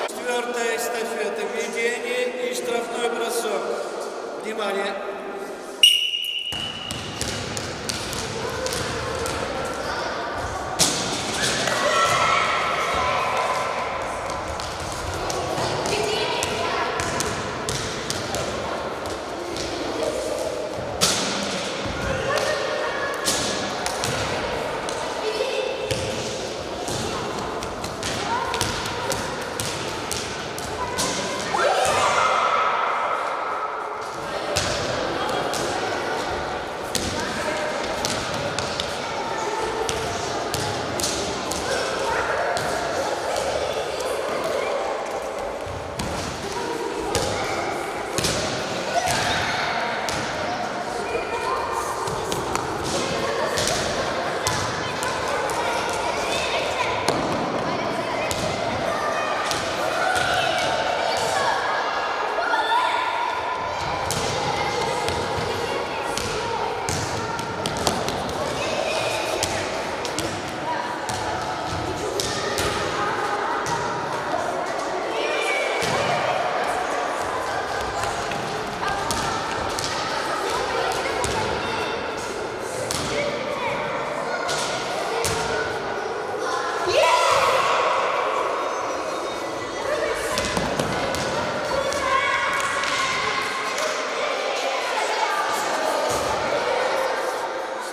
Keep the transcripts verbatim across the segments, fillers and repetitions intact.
Четвёртая эстафета. Введение и штрафной бросок. Внимание.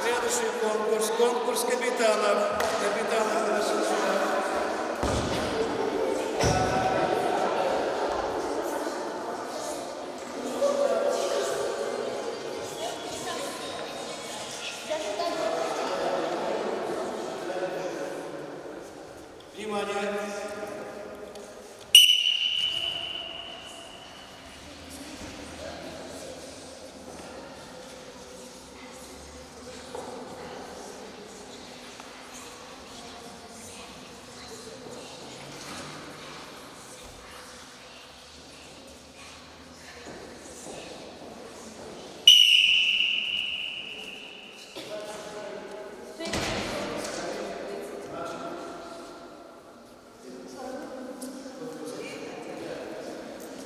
Следующий конкурс, конкурс капитанов. Капитанов, прошу сюда. Внимание!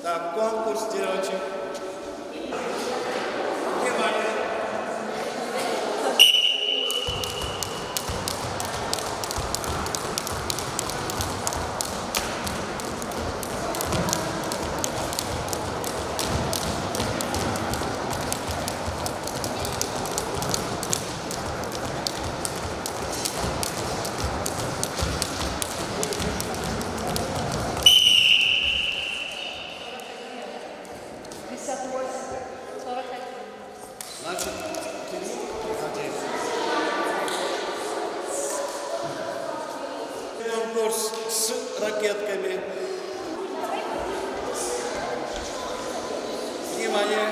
Так, конкурс, девочек. Внимание. Значит, конкурс с ракетками. Внимание!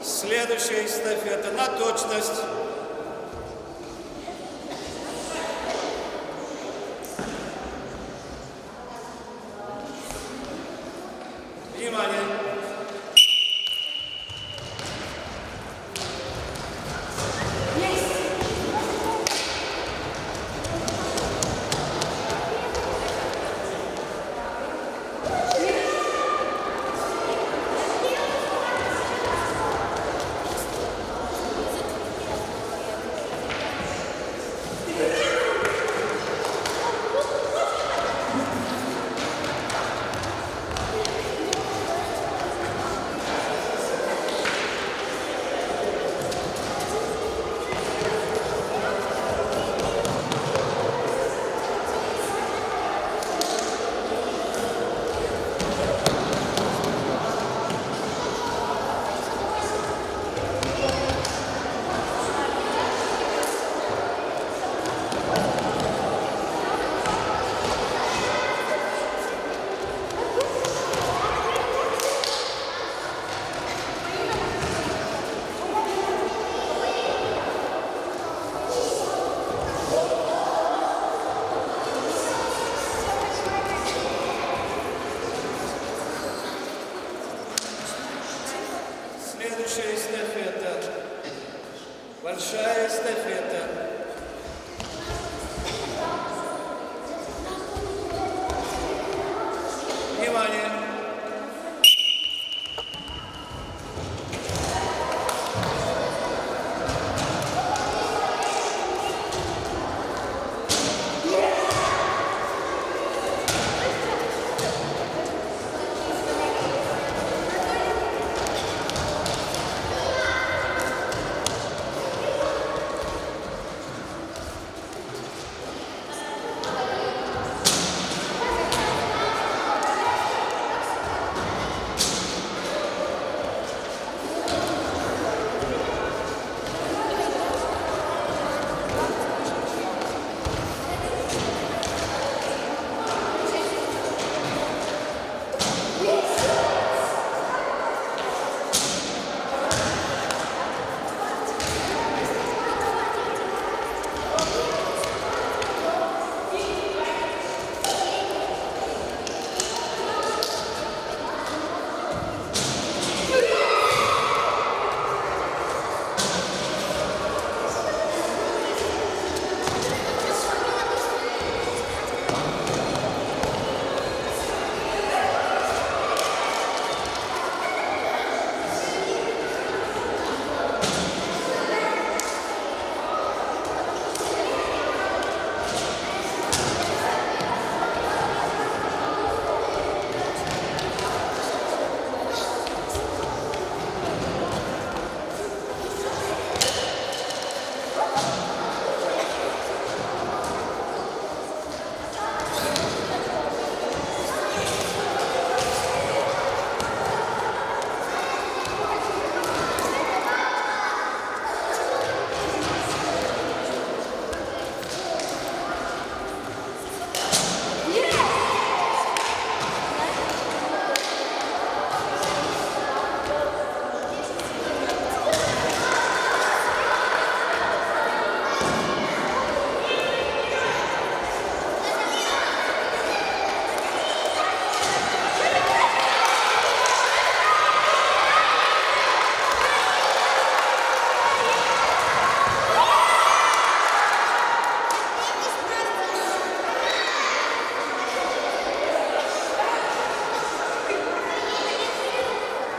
Следующая эстафета на точность. Внимание! Следующая эстафета. Большая эстафета. Внимание!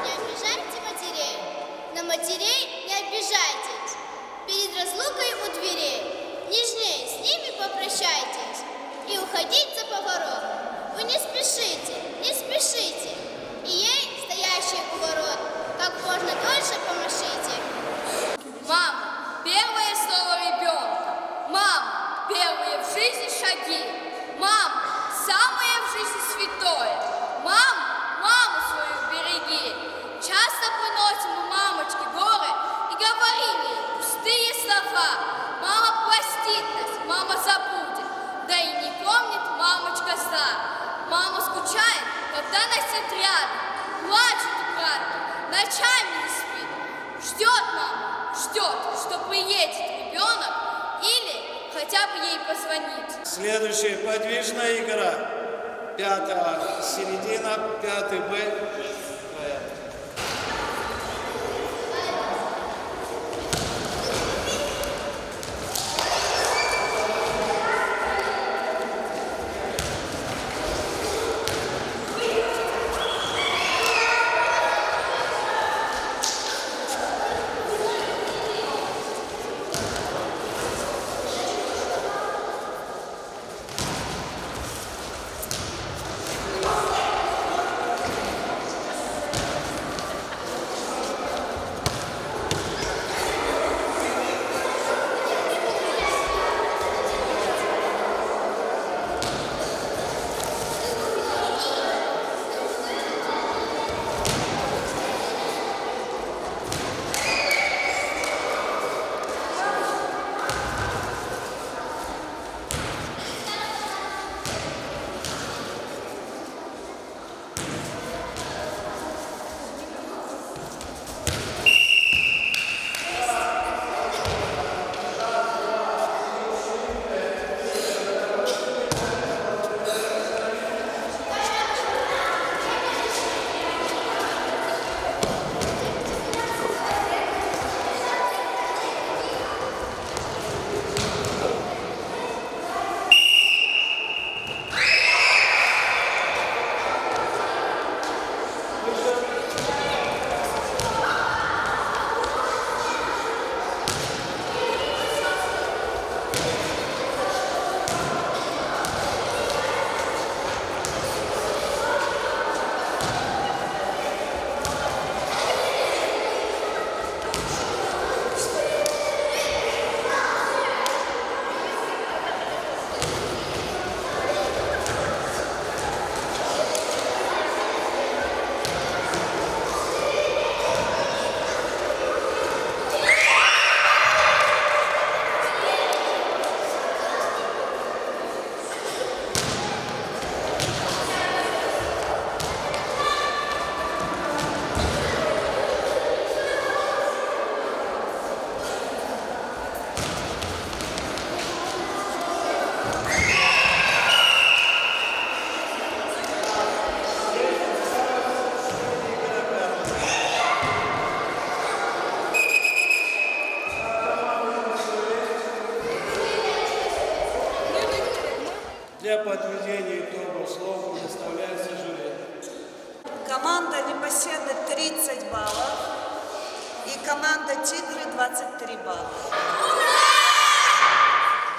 Не обижайте матерей, на матерей не обижайтесь. Перед разлукой у дверей нежнее с ними попрощайтесь. И уходить за поворот вы не спешите, не спешите. И ей, стоящей у ворот, как можно дольше помашите. Мама, первое слово ребёнка. Мама, первые в жизни шаги. Мама, самое в жизни святое. Мама, маму свою береги. Часто приносим мы мамочке горы и говорим ей пустые слова. Мама простит нас, мама забудет, да и не помнит мамочка зла. Мама скучает, когда нас нет рядом, плачет украдкой, ночами не спит. Хотя бы ей позвонить. Следующая подвижная игра. Пятая середина, пятый Б. Для подведения итогов слово предоставляется жюри. Команда «Непоседы» тридцать баллов и команда «Тигры» двадцать три балла.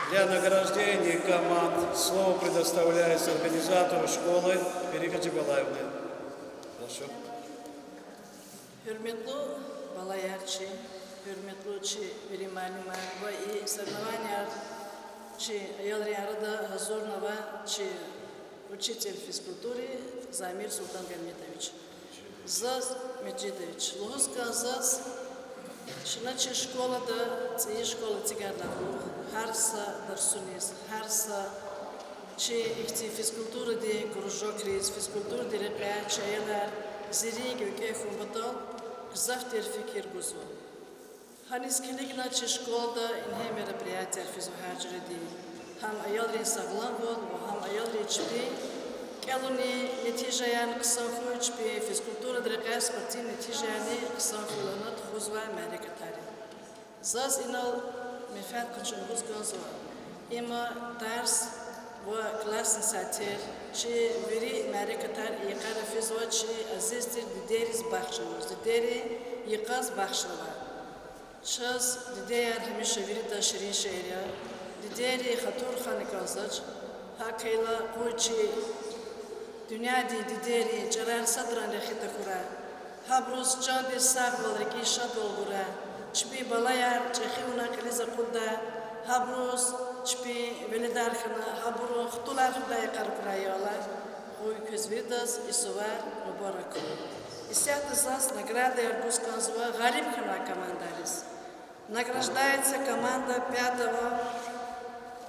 Для награждения команд слово предоставляется организатору школы Вере Гаджибалаевне. Прошу. Гьуьрметлу балаяр чи, гьуьрметлу чи вири муаллимар ва и соревнованияр чи аялрин арада гьазурнавай чи учитель физкультуры Замир Султан-Гамидович. Заз, Межидович, лугьуз кӀан заз, чна чи школада, цӀийи школа эцигайдалай кьулухъ, гьар са дарсуниз, гьар са чи ихьтин физкультурадин кружокриз, физкультурадин рекьяй чи аялар зи ренг викӀегь хьун патал гзаф тир фикир гузва. Гьаниз килигна чи школада ингье мероприятияр физва гьар жуьредин. Гьам аялрин сагъламвал ва гьам аялрин чпин кӀелунин нетижаярни хъсан хьуй, чпин физкультурадин рекьяй спортивный нетижаярни хъсан хьуй лагьана тухузвай мярекатар я. Заз инал менфят къачун лугьуз кӀанзава. Има тарс ва классный сятер, чи вири мярекатар йикъара физва чи азиз тир дидейриз бахшнаваз, дидейрин йикъаз бахшнава. Чаз дидеяр гьамиша виридаз ширин шейэр я. Дидейрин хатур хьана кӀанзавач. ГьакӀ хьайила къуй чи дуьньядин дидейрин чӀарар садрани рехи тахьурай. Гьабуруз чандин сагъвал, рикӀин шадвал гурай. Чпин балаяр чӀехи авуна кьилиз акъуддай. Гьабуруз чпин веледар хьана, гьабурун хтулар хуьдай йикъар хьурай, я Аллагь. Къуй квез виридаз и сувар мубарак хьуй. Исятда заз наградаяр гуз кӀанзава гъалиб хьанвай командайриз. Награждается команда пятого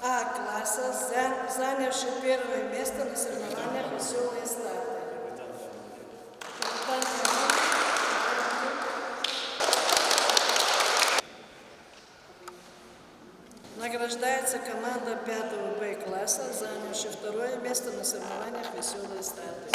А класса, за-, занявшая первое место на соревнованиях весёлые старты. Награждается команда пятого Б класса, занявшая второе место на соревнованиях «Весёлые старты».